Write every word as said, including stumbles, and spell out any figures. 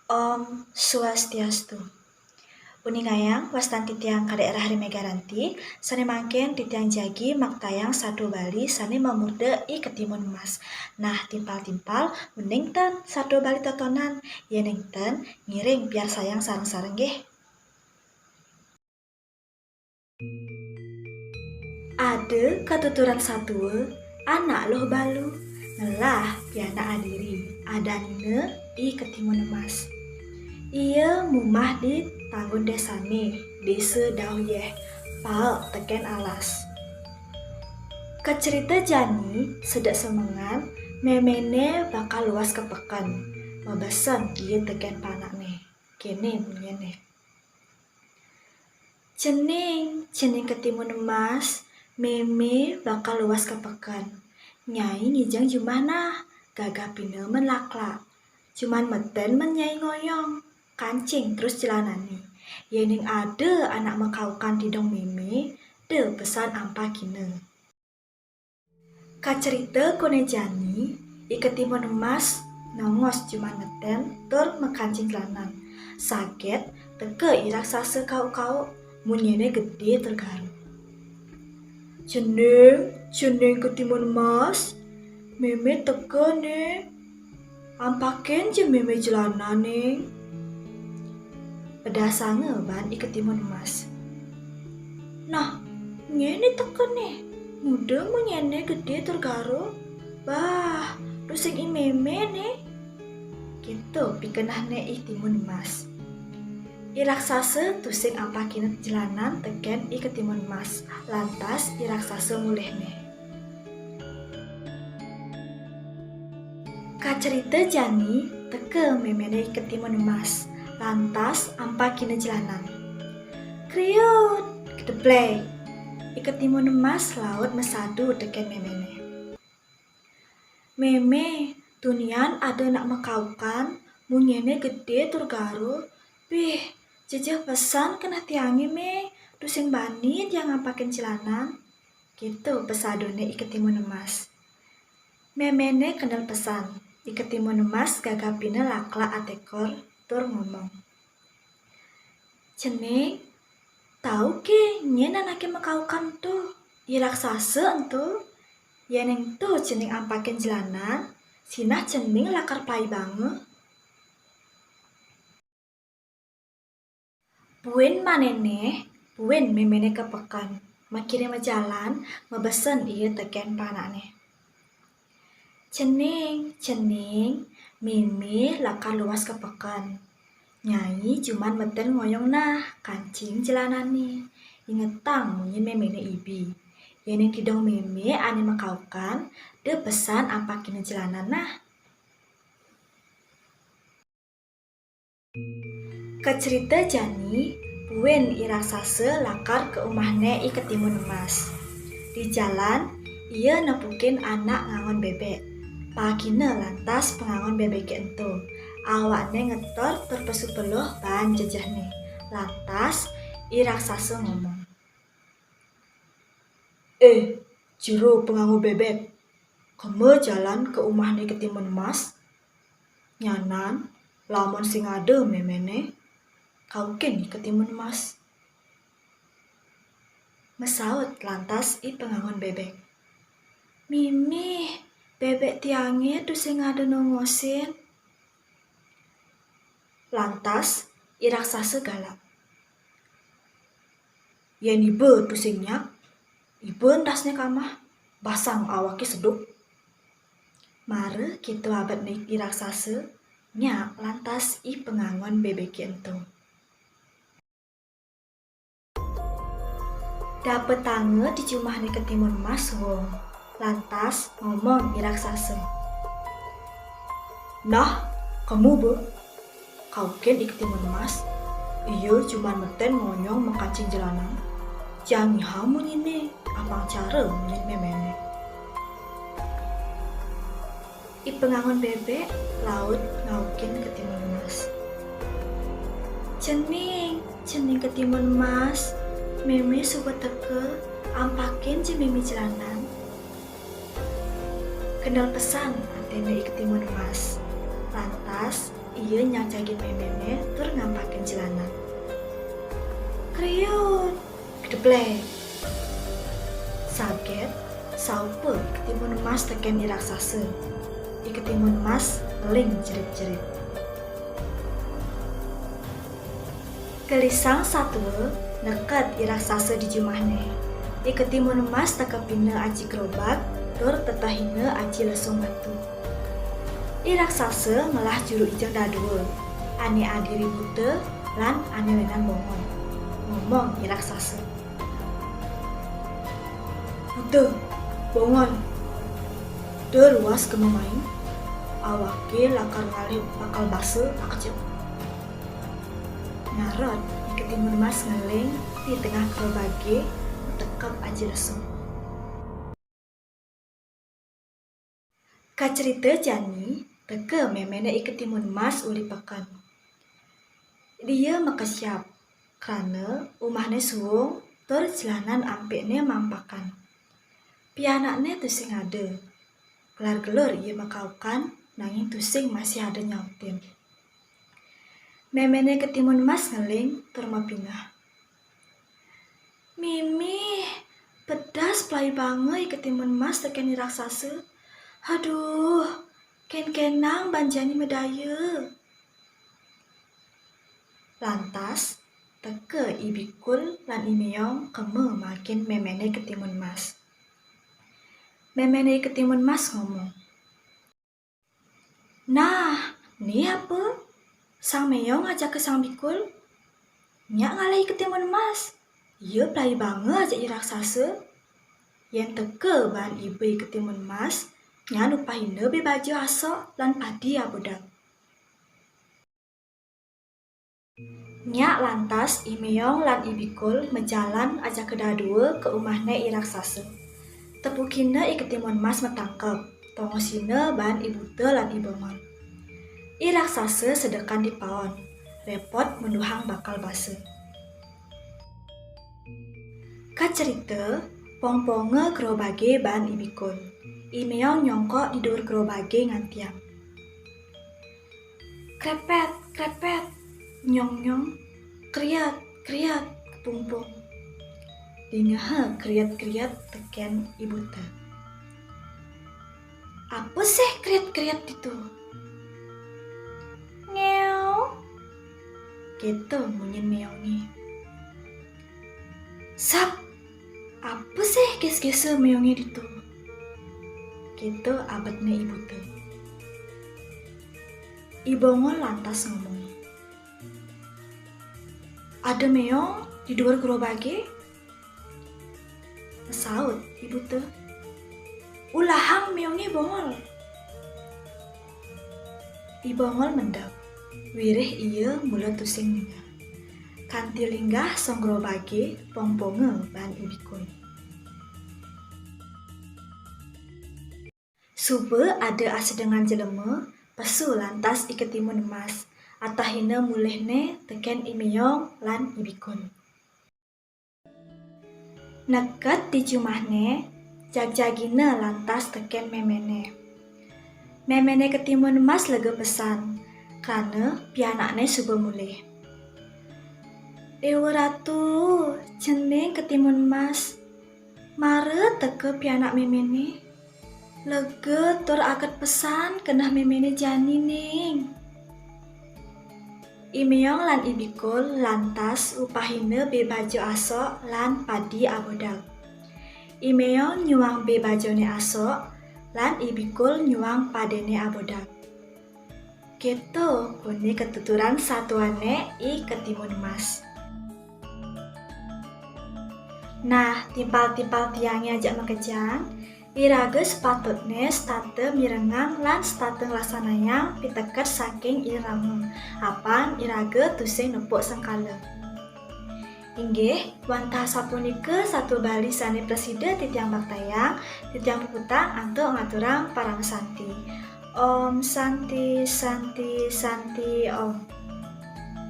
Om Swastiastu. Uningayang wastan titiang Kadek Rahri Megaranti, sane mangkin titiang jagi maktayang satua Bali sane mamurda I Ketimun Emas. Nah, timpal-timpal, uning ten satua Bali totonan, yening ten ngiring piarsayang sareng-sareng nggih. Ada katuturan satua, anak luh balu, ngelah pianak adiri, adanina I Ketimun Emas. Ia mumah di Tanggun Desane, Desa Dauh Yeh, paek teken alas. Kacerita jani sedek semengan, memene bakal luas ka peken, mabesen ia teken panakne. Kene munyine. Cening, cening Ketimun Emas, meme bakal luas ka peken. Nyai ngijeng jumah nah, gagapina men laklak. Cuman meten men nyai ngoyong, kancing terus jelanane. Yening ada anak makaukan tidong meme, da pesan ampakina. Kacerita kone jani, I Ketimun Emas nongos juman meten tur makancing jelanan. Saget teka I Raksasa kauk-kauk, munyine gede tur garu. "Cening, cening Ketimun Emas, meme teka ne. Ampakin ja meme jelanan, ning." Pedasanga ban I Ketimun Emas. "Nah, nyene teka ne. Muda munyine gede tur garu. Bah, tusing I meme ne." Keto pikenehne I Timun Emas. I Raksasa tusing ampakina jelanan teken I Ketimun Emas. Lantas I Raksasa mulihne. Kacerita jani teka memene I Ketimun Emas, lantas ampakina jelanan. Kriut, kedeplek. I Ketimun Emas laut masadu teken memene. "Meme, tunian ada anak makaukan, munyine gede tur garu. Pih, jejeh pesan keneh tiange, Me, tusing bani tiang ampakin jelanan." Keto pesadune I Ketimun Emas. Memene kendel pesan, I Ketimun Emas gagapina laklak atekor tur ngomong. "Cening, tau ke nyen anake makaukan ento, I Raksasa ento? Yen ento cening ampakin jelanan, sinah cening lakar paibanga." Buin manene, buin memene ka peken, makire majalan, mabesen ia teken panakne. "Cening, cening, meme lakar luas ka peken. Nyai juman meten ngoyong nah, kancing jelanane. Ingetang munyin memene ibi. Yening tidong meme ane makaukan, da pesan ampakina jelanan nah." Kacerita jani, buin I Raksasa lakar ka umahne I Ketimun Emas. Di jalan, ia nepukin anak ngangon bebek. Pakina lantas pangangon bebeke ento. Awakne ngetor tur pesu peluh ban jejehne. Lantas, I Raksasa ngomong. "Eh, jero pangangon bebek, kema jalan ka umahne Ketimun Emas? Nyanan, lamun sing ada memene, kaukin Ketimun Emas." Masaut lantas I Pangangon Bebek. "Mimih, bebek tiange tusing ada nongosin." Lantas, I Raksasa galak. "Yen iba tusing nyak, iba endasne kamah, basang awake seduk." Mara keto abetne I Raksasa, nyak lantas I Pangangon Bebeke ento. Dapetanga di jumahne Ketimun Mas wong. Lantas ngomong I Raksasa. "Nah, kemu ba, kaukin I Ketimun Mas. Iya juman meten ngonyong makancing jelanan. Jangiha munyine, apang cara munyin memene." I Pangangon Bebek laut ngaukin Ketimun Mas. "Cening, cening Ketimun Mas, meme suba teka, ampakin ja meme jelanan." Kendel pesan atene I Ketimun Mas. Lantas, Ia nyajagin méméné tur ngampakin jelanan. Kriut, gedeblek. Sagét, saupa I Ketimun Mas tekén I Raksasa. I Ketimun Mas ngeling jerit-jerit. Gelisang satua neked I Raksasa di jumahné. I Ketimun Mas tekepina aji gerobag tur tetehina aji lesung batu. I Raksasa ngelah juru ijeng dadua, ané adiri Buta lan ané lénan Bongol. Ngomong I Raksasa. Buta, Bongol, da ruas gema mai, awaké lakar ngalih bakal basa akejep. Ngarot, I Ketimun Mas ngeling di tengah gerobagé, matekep aji lesung. Kacerita jani teka méméné I Ketimun Mas uli peken. Ia makesiab, krana umahné suung tur jelanan ampikné mampakan. Pianakné tusing ada. Gelar-gelur ia makaukan, nanging tusing masih ada nyautin. Méméné Ketimun Mas ngeling tur mapineh. Mimih, pedas pelai banga I Ketimun Mas tekén I Raksasa. Aduh, kén-kénang ban jani madaya. Lantas, teka I Bikul lan I Méong kema magin méméné Ketimun Mas. Méméné Ketimun Mas ngomong. Nah, né apa? Sang Méong ajaka Sang Bikul. Nyak ngalih I Ketimun Mas. Ia pelai banga ajak I Raksasa. Yén teka baan iba I Ketimun Mas, nyan upahina bé baja asok lan padi abodag. Nyak lantas I Méong lan I Bikul majalan ajaka dadua ka umahné I Raksasa. Tepukina I Ketimun Mas matangkeb, tongosina baan I Buta lan I Bongol. I Raksasa sedekan di paon, repot munduhang bakal basa. Kacerita, pongponga gerobagé baan I Bikul. I Méong nyongkok di duur gerobagé ngantiang. Krepet, krepet, nyong-nyong, kriet, kriet, kepungpung. Dingeha kriet-kriet tekén I Buta. Apa sih kriet-kriet ditu? Ngéo. Kéto munyin méongé. Sap. Apa sih gés-gésa méongé ditu? Kéto abetné I Buta. I Bongol lantas ngomong. Ada méong di duur gerobagé? Saut I Buta. Ulahang méongé Bongol. I Bongol mendep. Wiréh ia mula tusing ningeh. Kanti linggah song gerobagé pongponga baan I Bikul. Suba ada asedengan jelema, pesu lantas I Ketimun Mas, atahina mulihné tekén I Méong lan I Bikul. Neked di jumahné, jagjagina lantas tekén méméné. Méméné Ketimun Mas lega pesan, krana pianakné suba mulih. Déwa Ratu, cening Ketimun Mas, mara teka pianak méméné. Lega tur aget pesan keneh méméné jani, Ning. I Méong lan I Bikul lantas upahina bé baja asok lan padi abodag. I Méong nyuang bé bajané asok, lan I Bikul nyuang padiné abodag. Kéto koné katuturan satuané I Ketimun Mas. Nah, timpal-timpal tiangé ajak makejang, iraga sepatutné setata mirengang lan setata nglaksanayang piteked saking irama, apan iraga tusing nepuk sengkala. Inggih, wantah sapunika satua Bali sané prasida titiang baktayang, titiang puputang antuk ngaturang paramasanti. Om Santi, Santi, Santi, Om.